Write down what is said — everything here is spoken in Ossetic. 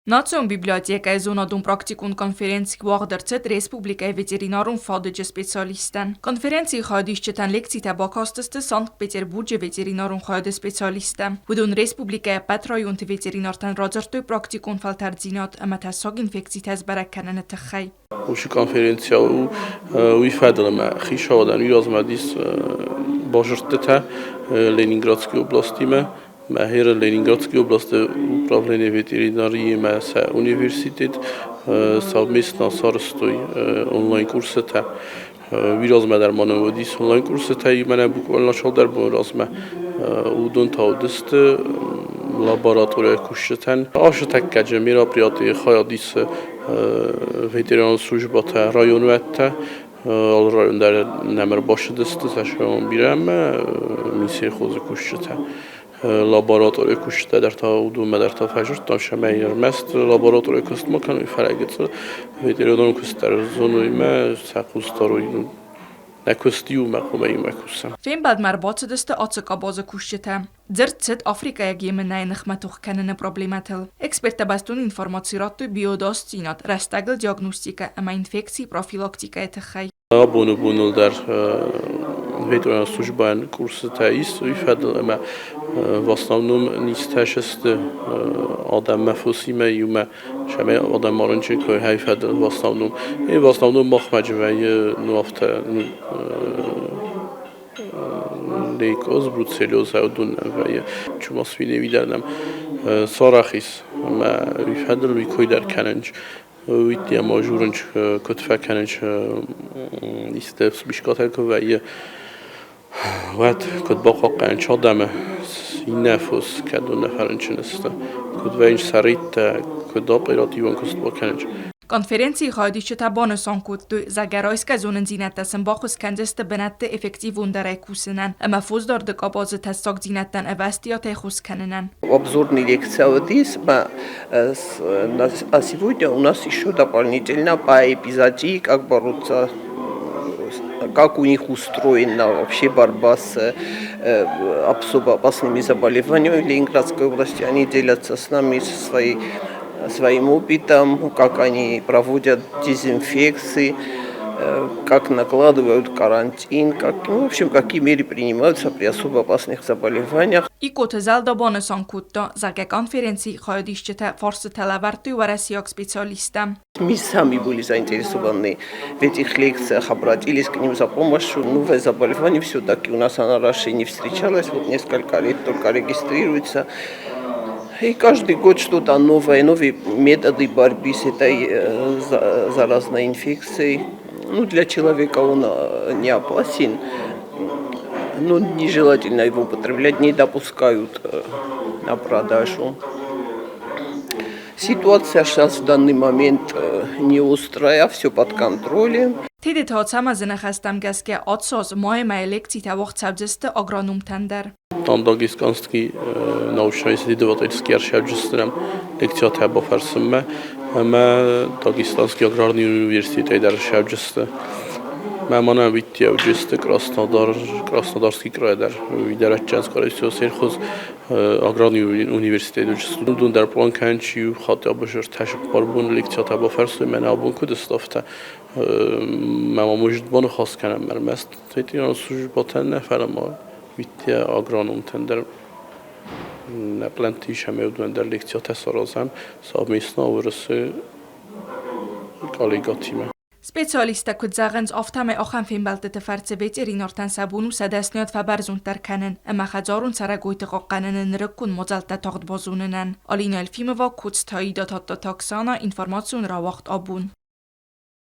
Национ библиотекӕйы зонадон-практикон конференци уагъд ӕрцыд республикӕйы ветеринарон фадыджы специалисттӕн. Конференцийы хайадисджытӕн лекцитӕ бакастысты Санкт-Петербурджы ветеринарон хайады специалисттӕ. Уыдон республикӕйы ӕппӕт районты ветеринартӕн радзырдтой практикон фӕлтӕрддзинад ӕмӕ тӕссаг инфекцитӕ сбӕрӕг кӕныны тыххӕй. Уыцы конференцийӕ у уый фӕдыл ӕмӕ хицауадӕн уый размӕ уыдис базырдтытӕ Ленинградскы областимӕ. Мӕхеры Ленинградской областы управление ветеринариимӕ сӕ университет совместно сарӕзтой онлайн-курсытӕ. Уый размӕ дӕр ма нын уыдис онлайн-курсытӕ, мӕнӕ буквально цалдӕр боны размӕ. Уыдон та уыдысты лабораторийы кусджытӕн. Ацы тӕккӕджы мероприятийы хайад исы ветеринарон службӕтӕ, районуӕттӕ, Алы район дӕр нӕм ӕрбацыдысты цасӕрон бирӕ ӕмӕ Минсельхозы кусджытӕ. Лабораторийы кусджытӕ дӕр та уыдонмӕ дӕр та фӕзырдтам, цӕмӕй ӕрмӕст лабораторийы куыст ма кӕной, фӕлӕ гыццыл ветеринарон куыст дӕр зоной ӕмӕ сӕ хъус дарой. Нӕ куыст иумӕ хъуамӕ иумӕ кусӕм. Фембӕлдмӕ ӕрбацыдысты ацы къабазы кусджытӕ. Дзырд цыд африкӕйаг емынӕйы ныхмӕ тох кӕныны проблемӕтыл. Эксперттӕ бӕстон информаци радтой биодостдзинад, рӕстӕгыл диагностикӕ ӕмӕ инфекцийы профилактикӕйы тыххӕй. Абоны боныл дӕр ветеринарон службӕйӕн курсытӕ ис уый фӕдыл ӕмӕ в основном низтӕ сты адӕммӕ фосимӕ иумӕ, цӕмӕй адӕм ма рынчын кӕной хай фӕдыл в основном. И в основном махмӕ вӕййы ну афтӕ Лейкоз, бруцеллез уыдон вӕййы. Чумасвили дӕр нӕм сарӕх ис ӕмӕ уый фӕдыл уый кой дӕр кӕнынц. Уый ӕмӕ журынц, куыд фӕкӕнынц исты спискатӕ куы вӕййы, уӕд куыд бахъахъхъӕнынц адӕмы иннӕ фос, кӕд уын нӕ фӕрынчын сты, куыд вӕййынц сӕридтӕ, куыд оперативон куыст бакӕнынц. Конференцийы хайадисджытӕ банысан кодтой, зӕгъгӕ, райсгӕ зонындзинӕдтӕ сын баххуыс кӕндзысты бынӕтты эффективондӕрӕй кусынӕн ӕмӕ фосдарды къабазы тӕссагдзинӕдтӕн ӕвӕстиатӕй хос кӕнынӕн. Обзорный лекция уыдис, а сегодня у нас еще дополнительно по эпизоотии, как бороться, как у них устроена вообще борьба с особо опасными заболеваниями в Ленинградской области. Они делятся с нами своей своим опытом, как они проводят дезинфекции, как накладывают карантин, как, ну, в общем, какие меры принимаются при особо опасных заболеваниях. Икъоты Зӕлда банысан кодта, зӕгъгӕ, конференцийы хайадисджытӕ фарстытӕ лӕвӕрдтой уӕрӕсейаг специалисттӕм. Мы сами были заинтересованы в этих лекциях, обратились к ним за помощью. Новое заболевание все-таки у нас оно раньше не встречалось, вот несколько лет только регистрируется. И каждый год что-то новое, новые методы борьбы с этой заразной инфекцией. Ну, для человека он не опасен, но нежелательно его употреблять, не допускают на продажу. Ситуация сейчас в данный момент не острая, все под контролем. Тедеты Ацӕмӕзы ныхӕстӕм гӕсгӕ ацы аз майы мӕйы лекцитӕ уагъд цӕудзысты агрономтӕн дӕр. Там Дагестанский научно-исследовательский ӕрсӕвджыстӕм лекциятӕ бафӕрсынмӕ ӕмӕ Дагестанский аграрный университетӕй дӕр ӕрсӕвджысты. Мӕ мӕнӕ уидтиӕвджысты Краснодар, Краснодарский край дӕр, уый дӕр ӕдджӕн, скорее всего, сельхоз аграрный университет уыдон дӕр план кӕнын чи иу хатт абызыр тӕсыппар бон лекциятӕ бафӕрсой, мӕнӕ абон куыд ыстафтӕ. Мӕ ма может баныхас кӕнӕм ӕрмӕст ветеринарон службӕтӕн нӕ, фӕлӕ ма уидтӕ агрономтӕн дӕр нӕ пълӕнтты ис ӕмӕ уыдонӕн дӕр лекциятӕ саразӕм совместно Уырысы коллегатимӕ. Специалисттӕ куыд зӕгъынц, афтӕмӕй ахӕм фембӕлдтыты фӕрцы ветеринартӕн сӕ бон у сӕ дӕсныйад фӕбӕрзонддӕр кӕнын ӕмӕ хӕдзарон цӕрӕгойты хъахъхъӕныны нырыккон мадзӕлттӕ тагъд базонынӕн. Алина Ельфимова, Коцты Аида, Тадтаты Оксана, информацион рауагъд Абон.